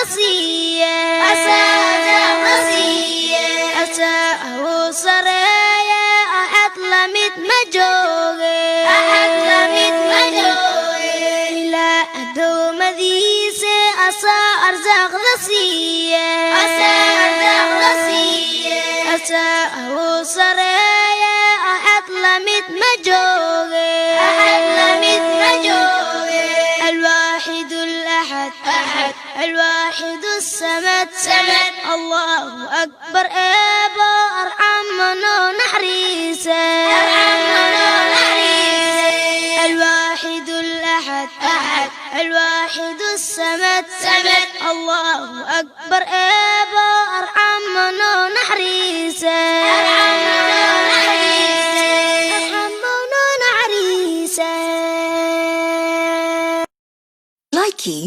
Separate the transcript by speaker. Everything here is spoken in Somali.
Speaker 1: Arsaaqda siiye, asaa uu sareeye, axad lamid ma jooge. Ilaa addoommadiisa asaa arsaaqda siiye, asaa uu sareeye, axad lamid ma jooge. الواحد الأحد أحد، الواحد الصمد سمد، الله أكبر، Eebbow arxamno naxariise. الواحد الأحد أحد، الواحد الصمد سمد، الله أكبر، Eebbow arxamno naxariise، arxamno naxariise.
Speaker 2: Likey.